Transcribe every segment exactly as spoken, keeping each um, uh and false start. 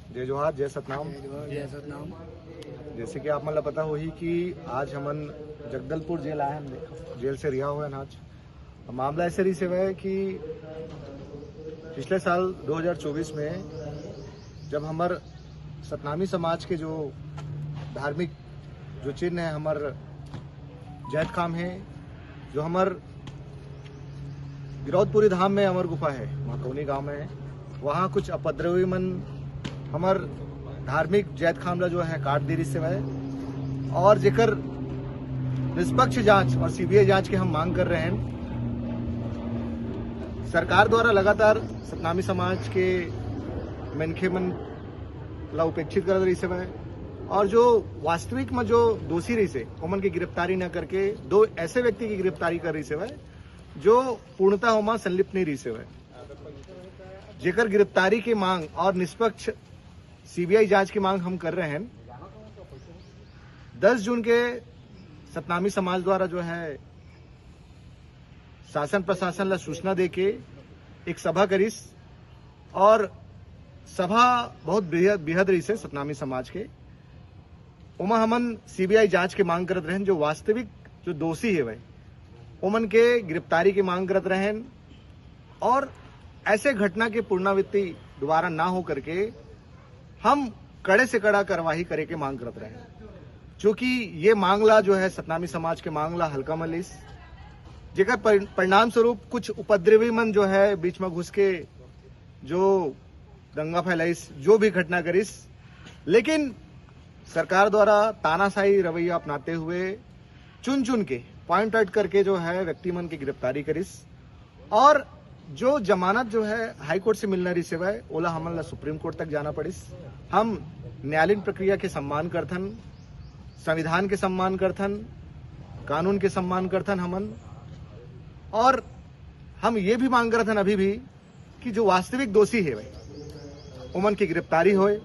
जय जोहार, जय सतनाम। जय जोहार, जय सतनाम। जैसे कि आप मन ला पता होही कि आज हमन जगदलपुर जेल आए हन, जेल से रिहा होए हन आज। मामला ऐसे रहिस हवय कि पिछले साल दो हज़ार चौबीस में जब हमर सतनामी समाज के जो धार्मिक जो चिन्ह है हमर जैतखाम है, जो हमर गिरौदपुरी धाम में अमर गुफा है, महाकौनी गांव में, वहाँ कुछ उपद्रवी मन हमर धार्मिक जैतखाम ला जो है काट दे रहिस हवय, और जेकर निष्पक्ष जांच और सीबीआई जांच के हम मांग कर रहे हैं। सरकार द्वारा लगातार सतनामी समाज के मनखे मन ला उपेक्षित करत रहिस हवय, और जो वास्तविक में जो दोषी रहिस हे, ओमन के गिरफ्तारी न करके दो ऐसे व्यक्ति की गिरफ्तारी कर रहिस हवय, जो पूर्णतः ओमा संलिप्त नहीं रहिस हवय। जेकर गिरफ्तारी के मांग और निष्पक्ष सीबीआई जांच की मांग हम कर रहे हैं। दस जून के सतनामी समाज द्वारा जो है शासन प्रशासन ला सूचना देके एक सभा करिस, और सभा बहुत बेहद, बेहद रहिस हे सतनामी समाज के। ओमा हमन सीबीआई जांच के मांग करत रहेन, जो वास्तविक जो दोषी हवय ओमन के गिरफ्तारी के मांग करत रहेन, और ऐसे घटना के पुनरावृत्ति दोबारा ना हो करके हम कड़े से कड़ा कार्यवाही करे के मांग करत रहेन। चूंकि ये मांग ला जो है सतनामी समाज के मांग ला हल्का में लिस, जेकर परि-, परिणाम स्वरूप कुछ उपद्रवी मन जो है बीच में घुस के जो दंगा फैलाइस, जो भी घटना करिस, लेकिन सरकार द्वारा तानाशाही रवैया अपनाते हुए चुन चुन के, पॉइंट आउट करके जो है व्यक्ति मन की गिरफ्तारी करिस, और जो जमानत जो है हाई कोर्ट से मिलना रहिस हवय, ओला हमन ला सुप्रीम कोर्ट तक जाना पड़िस। हम न्यायालयीन प्रक्रिया के सम्मान करथन, संविधान के सम्मान करथन, कानून के सम्मान करथन हमन, और हम ये भी मांग करथन अभी भी कि जो वास्तविक दोषी हवय ओमन की गिरफ्तारी होए।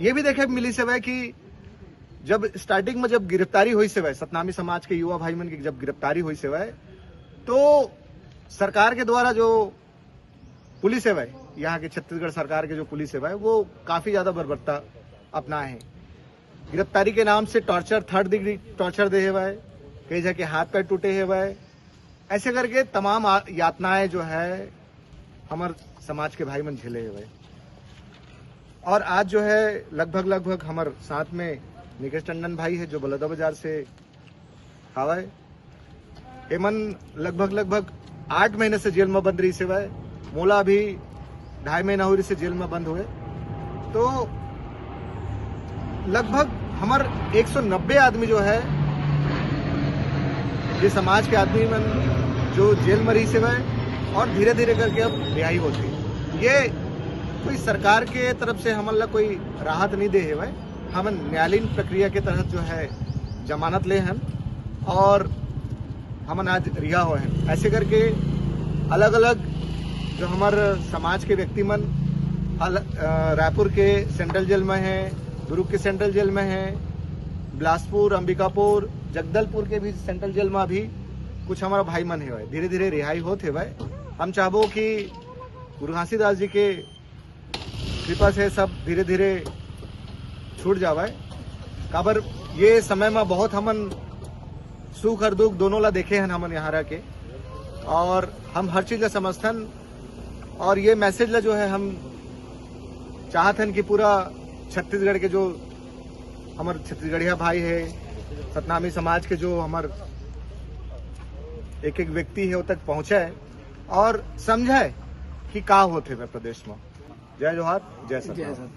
ये भी देखे मिलिस हवय कि जब स्टार्टिंग में जब गिरफ्तारी होइस हवय, सतनामी समाज के युवा भाई मन की जब गिरफ्तारी होइस हवय, तो सरकार के द्वारा जो पुलिस हवय, यहाँ के छत्तीसगढ़ सरकार के जो पुलिस हवय, वो काफी ज्यादा बर्बरता अपनाए हैं। गिरफ्तारी के नाम से टॉर्चर, थर्ड डिग्री टॉर्चर दे हवय, कई जगह के हाथ पैर टूटे हवय, ऐसे करके तमाम आ-, यातनाएं जो है हमर समाज के भाई मन झेले हवय। और आज जो है लगभग, लगभग हमर साथ में निकेश टंडन भाई है, जो बलौदाबाजार से हवय। एमन लगभग, लगभग आठ महीने से जेल में बंद रहिस हवय। मोला अभी ढाई महीना हो रहिस हे जेल में बंद हुए। तो लगभग हमर एक सौ नब्बे आदमी जो है, ये समाज के आदमी मन जो जेल में रहिस हवय, और धीरे धीरे करके अब रिहाई होत हे। ये कोई सरकार के तरफ से हमन ला कोई राहत नहीं दे हवय। हमन न्यायालयीन प्रक्रिया के तहत जो है जमानत ले हन, और हमन आज रिहा होए हन। ऐसे करके अलग-अलग जो हमर समाज के व्यक्ति मन अल-, अ, रायपुर के सेंट्रल जेल में है, दुर्ग के सेंट्रल जेल में है, बिलासपुर, अंबिकापुर, जगदलपुर के भी सेंट्रल जेल में अभी कुछ हमारा भाई मन हेवय, धीरे-धीरे रिहाई होत हेवय। हम चाहबो कि गुरु घासीदास जी के कृपा से सब धीरे-धीरे छूट जावय, काबर ये समय में बहुत हमन सुख और दुख दोनों ला देखे हन हमन यहाँ रह के, और हम हर चीज ला समझथन। और ये मैसेज ला जो है हम चाहत हन कि पूरा छत्तीसगढ़ के जो हमर छत्तीसगढ़िया भाई है, सतनामी समाज के जो हमर एक एक व्यक्ति है, वो तक पहुँचे और समझे कि का होत हे प्रदेश में। जय जोहार, जय सतनाम।